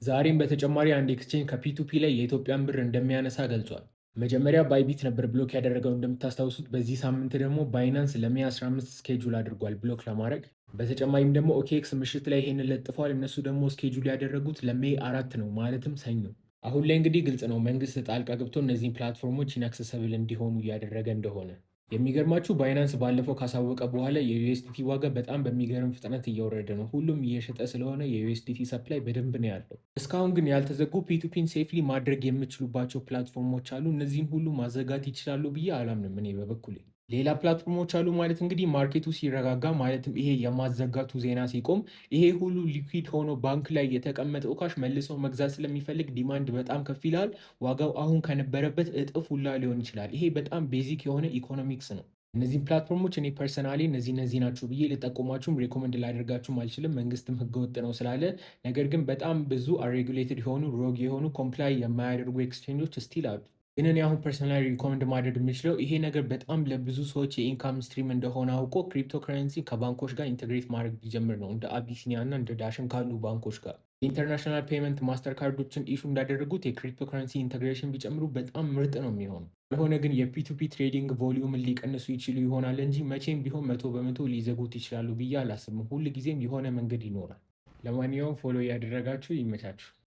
ዛሬም በተጨማሪ አንድ exchange ከ P2P ላይ የኢትዮጵያን ብር እንደሚያነሳ ገልጿል። መጀመሪያ Bybit ነበር block ያደረገው እንደምታስታውሱት። በዚህ ሳምንት ደግሞ Binance ለ May 15 schedule አድርጓል block ለማድረግ። በተጨማሪም ደግሞ OKX ምሽት ላይ ይሄንን ለጥፈዋል። እነሱ ደግሞ schedule ያደረጉት ለ May 4 ነው፣ ማለትም ሰኞ። አሁን ላይ እንግዲህ ግልጽ ነው መንግስት ጣልቃ ገብቶ እነዚህን platform ኦች inaccessible እንዲሆኑ እያደረገ እንደሆነ። የሚገርማችሁ Binance ባለፈው ካሳወቀ በኋላ የ USDT ዋጋ በጣም በሚገርም ፍጥነት እየወረደ ነው። ሁሉም እየሸጠ ስለሆነ የ USDT supply በደንብ ነው ያለው። እስካሁን ግን ያልተዘጉ P2P ን safely ማድረግ የምችሉባቸው platform ኦች አሉ። እነዚህን ሁሉ ማዘጋት ይችላሉ ብዬ አላምንም እኔ በበኩሌ። ሌላ platform ኦች አሉ ማለት እንግዲህ market ኡ ሲረጋጋ፣ ማለትም ይሄ የማዘጋቱ ዜና ሲቆም፣ ይሄ ሁሉ liquid ሆኖ ባንክ ላይ የተቀመጠው cash መልሰው መግዛት ስለሚፈልግ demand በጣም ከፍ ይላል። ዋጋው አሁን ከነበረበት እጥፍ ሁላ ሊሆን ይችላል። ይሄ በጣም basic የሆነ ኢኮኖሚክስ ነው። እነዚህን platform ኦች እኔ personally እነዚህ እነዚህ ናቸው ብዬ ልጠቁማችሁም recommend ላደርጋችሁም አልችልም፣ መንግስትም ህገወጥ ነው ስላለ። ነገር ግን በጣም ብዙ unregulated የሆኑ፣ rogue የሆኑ፣ comply የማያደርጉ exchange ኦች still አሉ። ግን እኔ አሁን personally recommend ማድረግ የምችለው ይሄ ነገር በጣም ለብዙ ሰዎች የ income stream እንደሆነ አውቆ ክሪፕቶ ከረንሲ ከባንኮች ጋር integrate ማድረግ ቢጀምር ነው፣ እንደ አቢሲኒያ እና እንደ ዳሽን ካሉ ባንኮች ጋር። International payment Mastercard ኦችን issue እንዳደረጉት የ cryptocurrency integration ቢጨምሩ በጣም ምርጥ ነው የሚሆነው። ካልሆነ ግን የ P2P trading volume ን ሊቀንሱ ይችሉ ይሆናል እንጂ መቼም ቢሆን 100% ሊዘጉት ይችላሉ ብዬ አላስብም። ሁል ጊዜም የሆነ መንገድ ይኖራል። ለማንኛውም follow እያደረጋችሁ ይመቻችሁ።